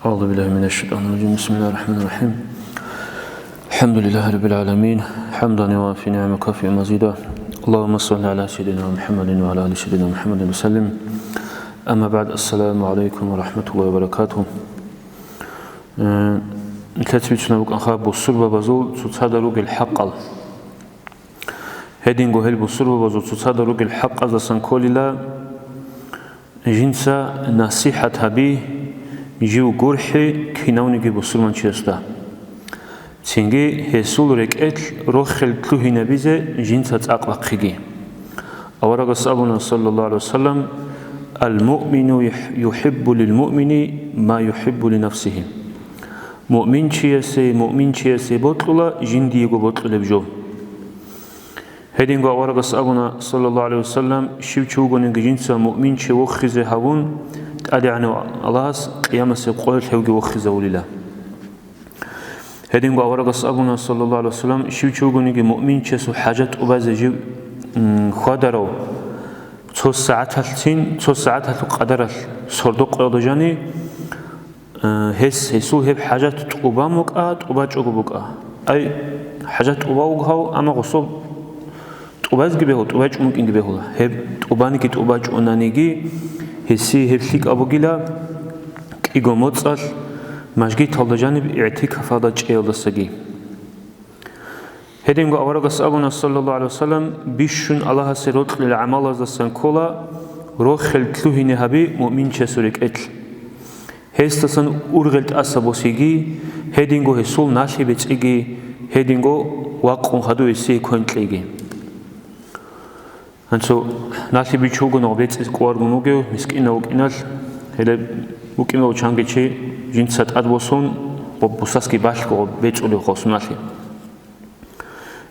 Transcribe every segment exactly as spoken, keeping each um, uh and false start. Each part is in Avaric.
أعوذ بالله من الشيطان الرجيم. بسم الله الرحمن الرحيم. الحمد لله رب العالمين. حمدا يوافي نعمه ويكافئ مزيده. اللهم صل على سيدنا محمد وعلى آل سيدنا محمد وسلم. أما بعد. السلام عليكم ورحمة الله وبركاته. Э, нилъеца бицунеб букӀанха бусурбабазул цоцазда ругел хӀакъал. Гьединго гьел бусурбабазул цоцазда ругел хӀакъаздасан кколила жинца насихӀат гьаби, жив гурхӀи кинавниги бусурманчиясда. Цинги гьесул рекӀелъ рохел лъугьинабизе жинца цӀакъ бахъиги. Аварагас абуна, саллаллагьу гӀалайгьи ва саллам: «Ал-муъмину юхӀ-, юхӀиббу лил-муъмини ма юхӀиббу ли нафсигьи». Муъминчиясе муъминчиясе бокьула жиндиего бокьулеб жо. Гьединго аварагас абуна, саллаллагьу гӀалайгьи ва саллам: «Щив чи вугониги жинца муъминчи вохизе гьавун, ТӀадегӀанав Аллагьас къиямасеб къоялъ гьевги вохизавулила». Гьединго аварагас абуна, саллаллагьу гӀалайгьи ва саллам: «Щив чи вугониги муъминчиясул хӀажат тӀубазе жив, м, хьвадарав, цо сагӀаталъцин, цо сагӀаталъул къадаралъ сордо-къоялда жани, э, гьес, гьесул гьеб хӀажат тӀубан букӀа, тӀубачӀого букӀа». Ай, хӀажат тӀубав вугев, амма гъосул тӀубазги бегьула, тӀубачӀун букӀинги бегьула. Гьеб тӀубанги тӀубачӀунаниги, гьесие гьеб лъикӀаб бугила кӀиго моцӀалъ, мажгиталда жаниб игӀтикафалда чӀеялдасаги. Гьединго аварагас абуна, саллаллагьу гӀалайгьи ва саллам: «Бищун Аллагьасе рокьулел гӀамалаздасан ккола рохел лъугьине гьаби муъминчиясул рекӀелъ. Гьесдасан ургъел тӀаса босиги, гьединго гьесул налъи бецӀиги, гьединго вакъун хадув гьесие квен кьеги». Гьанцо налъи бичулгунав бецӀиз кӀваргун вугев мискинав вукӀиналъ, гьеле вукӀинав чанги чи жинца тӀад босун, гъоб бусасги балъго гъоб бецӀулев гъосуналъе.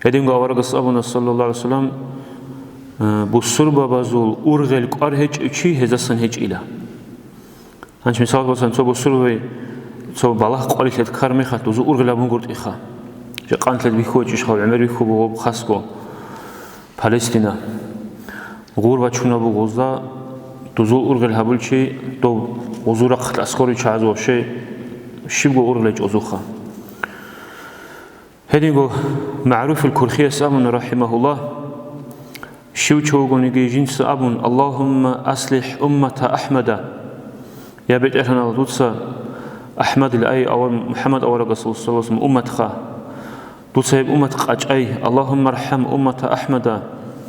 Гьединго аварагас абуна, саллаллагьу гӀалайгьи ва саллам: «Э, бусурбабазул ургъел кӀвар гьечӀев чи гьезасан гьечӀила». Гьанчи мисал босани, цо бусурбаби цо балагь къварилъе ккараб мехалъ дузул ургъел гьабунгутӀиха. Жакъа нилъеда бихьулеб чӀищха, гӀемер бихьулеб буго хасго Палестина. Гъур бачунеб буго гъозда, дузул ургъел гьабулчи, дов гъозул рахъалъ аскӀоре чагӀаз вообще щибго ургъел гьечӀо гъозухъа. Гьединго МагӀруфил Курхияс абуна, рахӀимагьуллагь: «Щив чи вугониги жинца абун: „Аллагьумма аслихӀ уммата АхӀмада“, я БетӀергьанал, дуца АхӀмадил, ай авар-, МухӀаммад аварагасул саллаллагьу гӀалайгьи ва саллам умматха, дуца гьеб уммат къачӀай, Аллагьумма архӀам уммата АхӀмада,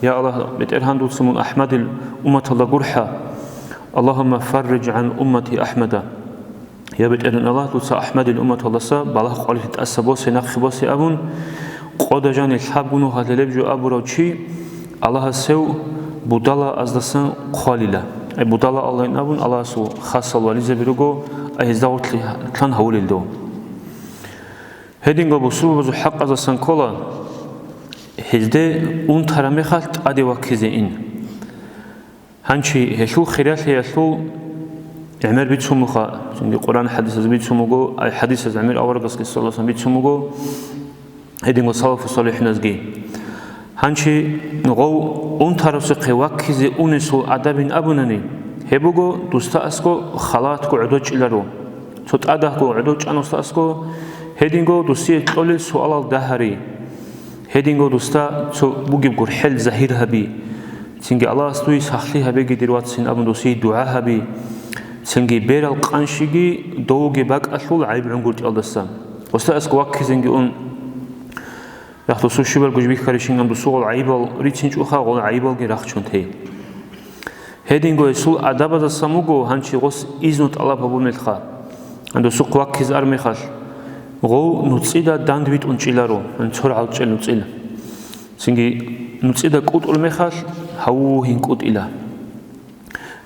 я Аллагь, БетӀергьан, дуца мун АхӀмадил умматалда гурхӀа, Аллагьумма фарриж гӀан уммати АхӀмада». Я БетӀергьан Аллагь, дуца АхӀмадил умматалдаса балагь къварилъи тӀаса босе, нахъе босе абун, къода жаниб лъабго нухалъ гьелеб жо абурав чи Аллагьас гьев будалаздасан хъвалила. Ай, будала Аллагьин абун, Аллагьасул хасал вализаби руго, ай, гьезда гъорлъ лъан гьавулел дов. Гьединго бусурбабазул хӀакъаздасан ккола гьезде унтараб мехалъ тӀаде ваккизе ин. Гьанчи гьелъул хиралъиялъул гӀемер бицун буха, цинги Къуран хӀадисаз бицун буго, ай хӀадисаз гӀемер аварагасги саллаллагьу гӀалайгьи ва саллам бицун буго, гьединго салафу салихӀиназги. Гьанчи гъов унтарасухъе ваккизе унесул адабин абунани, гьеб буго дусда аскӀо халатго гӀодов чӀиларо. Цо тӀадагьго гӀодов чӀана дусда аскӀо, гьединго дусие кьолел суалал дагьари. Гьединго дусда цо бугеб гурхӀел загьир гьаби. Цинги Аллагьас дуе сахлъи гьабеги, дир вацин, абун досие дугӀа гьаби. Цинги берал къанщиги, довги бакӀалъул гӀайиб гӀунгутӀиялдаса. Дусда аскӀо ваккизенги ун, рахъ досул щибалго жо бихьарищинан досул гъол гӀайибал рицинчӀоха, гъол гӀайибалги рахчун тей. Гьединго гьесул адабаздасан буго гьанчи гъос изну тӀалаб гьабун мехалъ, досухъ ваккизе ар мехалъ, гъов нуцӀида дандбитӀун чӀиларо, цо рагӀал чӀел нуцӀил. Цинги нуцӀида кӀутӀул мехалъ, гьаву гьин кӀутӀила.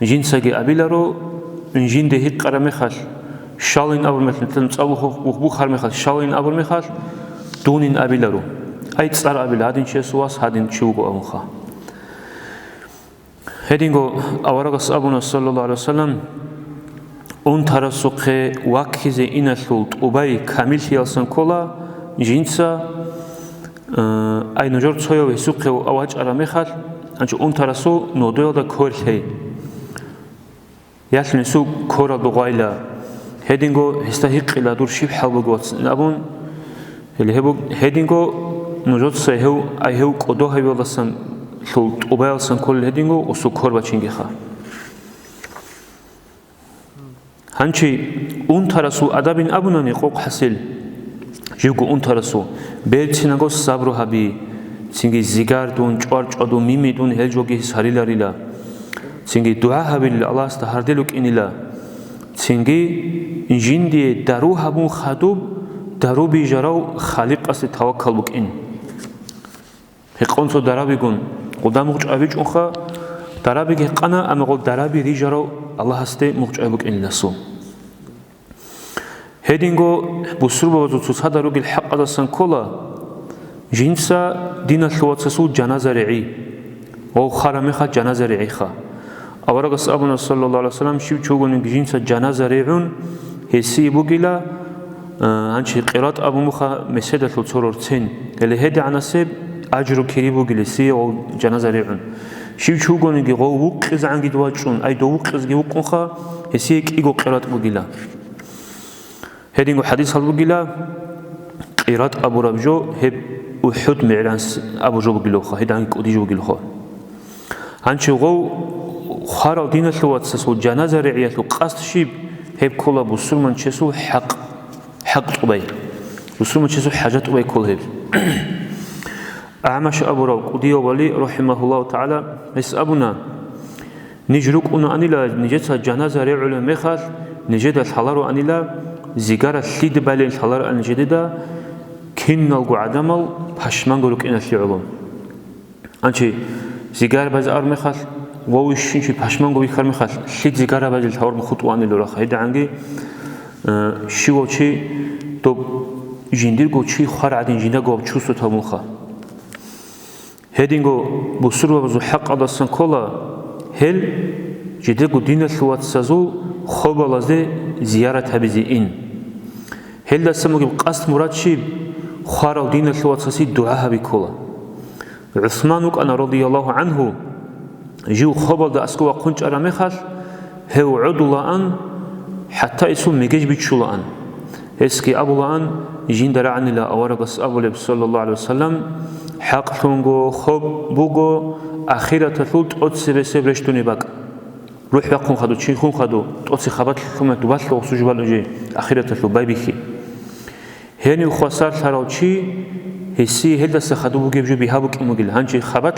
Жинцаги абиларо, жинде гьикъараб мехалъ, щалин абур мехалъ, нуцӀа бух-, бух-, бухар мехалъ, щалин абур мехалъ, дунин абиларо. Ай, цӀар абила, гьадин чиясул вас, гьадин чи вуго абунха. Гьединго аварагас абуна, саллаллагьу гӀалайгьи ва саллам, унтарасухъе ваккизе иналъул тӀубай камиллъиялсан ккола жинца, э, ай нужер цояв гьесухъе вачӀараб мехалъ, гьанчи унтарасул нодоялда квер лъей. Ялъун гьесул квер гъвайла. Гьединго гьесда гьикъила дур щиб хӀал буго, вацин, абун. Гьеле гьеб буг-, гьединго нужеца гьев, ай гьев кӀодо гьавиялдасан лъул тӀубаялсан кколел гьединго усул ккор бачингиха. Гьанчи унтарасул адабин абунани къокъ хӀасил, живго унтарасул, берцинагос сабру гьаби, цинги зигардун, чӀварчӀвадун, мимидун гьел жоги гьес гьариларила, цинги дугӀа гьабилила Аллагьасда гьардел рукӀинила, цинги жиндие дару гьабун хадуб, дару бижарав Халикъасе таваккал букӀин. Гьекъон цо дарабигун, гъуда мугъчӀ абичӀунха, дараби гьекъана, амма гъол дараби рижарав Аллагьасде мугъчӀ абукӀиниласул. Гьединго бусурбабазул цоцазда ругел хӀакъалдасан ккола, жинца диналъул вацасул жаназа ригӀи, гъов хвараб мехалъ жаназа ригӀиха. Аварагас абуна, саллаллагьу гӀалайгьи вассалам, щив чи вугониги жинца жаназа ригӀун, гьесие бугила, а, гьанчи къиратӀ абун буха меседалъул цо рорцин, гьеле гьедигӀанасеб ажру кири бугила гьесие гъов жаназа ригӀун. Щив чи вугониги гъов вукъизегӀанги вачӀун, ай дов вукъизеги вукъунха, гьесие кӀиго къиратӀ бугила. Гьединго хӀадисал бугила, къиратӀ абураб жо гьеб УхӀуд мигӀран с-, абу жо бугилаха, гьедигӀанги кӀуди жо бугилаха. Гьанчи гъов хварал диналъул вацасул жаназа ригӀиялъул къасд щиб, гьеб ккола бусурманчиясул хӀакъ, хӀакъ тӀубай. Бусурманчиясул хӀажат тӀубай ккола гьеб. АгӀмаш абурав кӀудияв вали, рахӀимагьуллагьу тагӀала, гьес абуна: Ниж рукӀунаанила нижеца жаназа регӀулеб мехалъ, нижеда лъалароанила, зигара лъида балел лъалароан нижеда, киналго гӀадамал пашманго рукӀиналъе гӀоло. Анчи зигара базе ар мехалъ, вовищинчи пашманго вихьар мехалъ, лъид зигара базе лъавар бухутӀуанилураха. ГьедигӀанги, э, щивав чи доб жиндирго чи хвар гӀадин жиндаго чувствовать гьабунха. Гьединго бусурбабазул хӀакъалдасан ккола гьел жидерго диналъул вацазул хобалазде зиярат гьабизе ин. Гьелдасан бугеб къасд-мурад щиб, хварав диналъул вацасе дугӀа гьаби ккола. ГӀусман вукӀана, радияллагьу гӀангьу, жив хобалда аскӀов вахъун чӀараб мехалъ, гьев гӀодулаан, хӀатта гьесул мегеж бичулаан. Гьесги абулаан, жинда рагӀанила аварагас абулеб, саллаллагьу гӀалайгьи вассалам: «ХӀакълъунго хоб буго ахираталъул тӀоцебесеб рещтӀунеб бакӀ». РухӀ бахъун хадув, чин хун хадув, тӀоцебе хабалъ лъугьуна, дубалъ гъосул жубалъ уже ахираталъул байбихьи. Гьенив хвасарлъарав чи, гьесие гьелдаса хадуб бугеб жо бигьа букӀин бугила. Гьанже хабалъ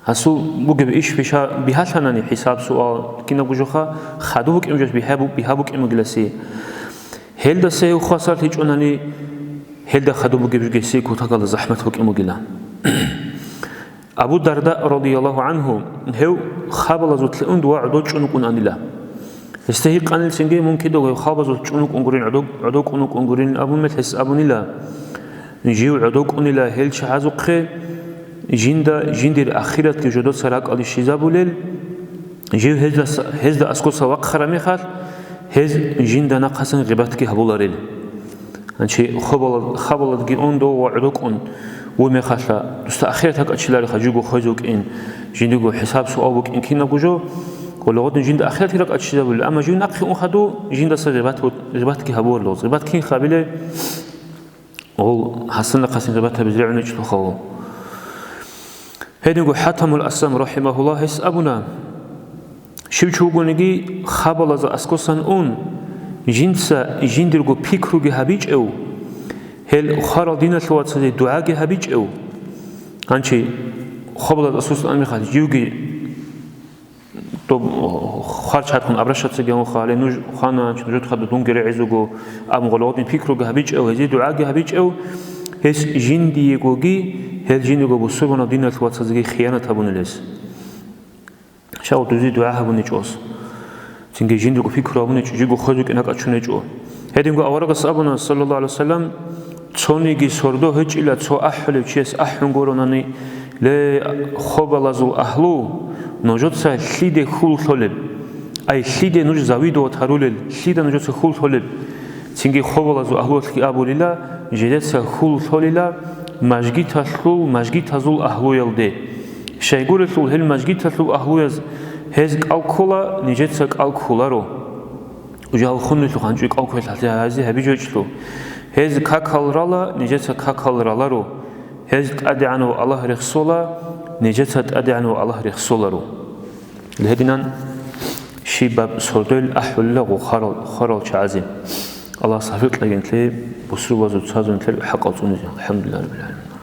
гьасул бугеб иш биша-, бигьалъанани, хӀисаб-суал кинабго жоха, хадуб букӀин жо бигьа-, бигьа букӀин бугила гьесие. Гьелдаса гьев хвасарлъичӀунани, гьелда хадуб бугеб жо гьесие кутакалда захӀмат букӀин бугила. Абу Дарда, радияллагьу гӀангьу, гьев хабалазулъе ун дова гӀодов чӀун вукӀунанила. Гьесда гьикъанилцинги мун кидаго гьев хабалазулъ чӀун вукӀун гурин, гӀодов, гӀодов кӀун вукӀун гурин абун мел гьес абунила: «Жив гӀодов кӀунила гьел чагӀазухъе, жинда жиндир ахиратги жодоца ракӀалде щвезабулел, жив гьезда, гьезда аскоса вахъараб мехалъ, гьез жинда нахъасан гъибатги гьабуларел». Гьанчи хабалад-, хабаладги ун дов ва гӀодов кӀун ву мехалъа, дусда ахират ракӀалде щвелареха, жиго хвезе вукӀин, жиндиего хӀисаб-суал букӀин кинабго жо, ва лагъудин жинда ахиратги ракӀалде щвезабулел, амма жив нахъе ун хадув, жиндаса гъибат-, гъибатги гьабуларел. Гъибат кин хабилеб? Гъол гьасан нахъасан гъибат гьабизе регӀунечӀелъулха гъол. Гьединго ХӀатамул Асам, рахӀимагьуллагь, гьес абуна: «Щив чи вугониги хабалазда аскосан ун, жинца жиндирго пикруги гьабичӀев, гьел хварал диналъул вацазе дугӀаги гьабичӀев». Гьанчи хабалазда аскосан ан мехалъ, живги доб хварч гьатун обращаться гьавун хали, нуж хвана, нуж хадуб дунги регӀизе вуго, абун гъолагъудин пикруги гьабичӀев, гьезие дугӀаги гьабичӀев, гьес жиндиегоги, гьел жиндиего бусурбанал диналъул вацазеги хиянат гьабунел гьес. Щай гъодозе дугӀа гьабунечӀос. Цинги жиндиего пикру гьабунечӀо, жиго хвезе вукӀин ракӀалде щвечӀо. Гьединго аварагас абуна, саллаллагьу гӀалайгьи вассалам, цониги сордо гьечӀила цо ахӀулев чияс ахӀун гуронани: «Ле, хабалазул агьлу, нужеца лъиде хьул лъолеб? Ай, лъиде нуж завидовать гьарулел, лъида нужеца хьул лъолеб?» Цинги хабалазул агьлуялъги абулила: «Жидеца хьул лъолила мажгиталъул, мажгитазул агьлуялде. Щайгурелъул гьел мажгиталъул агьлуяз гьез кӀал ккола, нижеца кӀал кколаро». Жал хунилъухъ гьанчӀо кӀал квелъ гьазе гьабичӀо. Гьез какал рала, нижеца какал раларо. Гьез ТӀадегӀанав Аллагь рехсола, нижеца ТӀадегӀанав Аллагь рехсоларо. Гьединан щибаб сордоял ахӀулила гъо хварал, хварал чагӀазе. Аллагьас тавфикъ кьегенлъи, бусурбабазул цоцазул хӀакъал цӀунизе. АлхӀамдулиллагьи раббил гӀаламин.